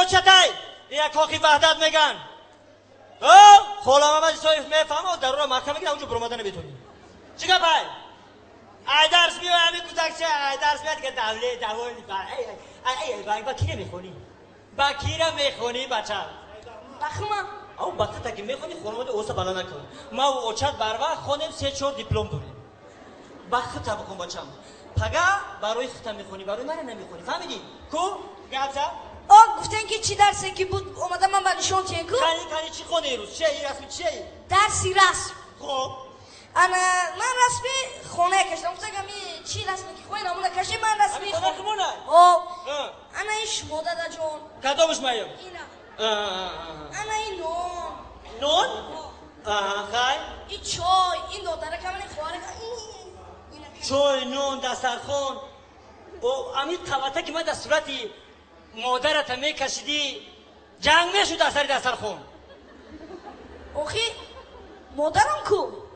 Бачатай, як кохи Ваҳдат меган. О, Хола Мамад Исоев мефаҳма, дарура маҳкам мекунад, онҷо буромада наметонӣ. Чӣ гапай? Ай дарс биёй, ҳами кӯдакча, ай дарс биёй, дига давле, даволи, ай, ба кира мехонӣ? Ба кира мехонӣ, бача? Бахма. Ав, бахта ки мехонӣ, хонавода оса бала накун. Ма у очат барвақт хонем, се чор диплом дорем. Ба хита бикун, бачам. Пага барои хита мехонӣ, барои мана намехонӣ. Фаҳмидӣ? Ку? Гап за? О, гуфтен ки чӣ дарсе ки буд, омада ман ба нишон тиен ку? Кани, кани, чӣ хоне рӯз? Чие ин расми чие? Дарси расм. Хоб. Ана ман расми хона кашидам. Гуфтам ами чӣ расме ки хоҳед, ҳамона каши, ман расми Ами хона хумона? О. Ана ин шумо, дадаҷон. Кадомаш маем? Ина. Ана ин нон. Нон? Аҳа, хай. Ин чой, ин додаракам, ин хоҳаракам. Чой, нон, дастархон. О, ами қавата ки ман дар сурати модарата мекашидӣ, ҷанг мешуд аз сари дастархон. Охи, модарам ку?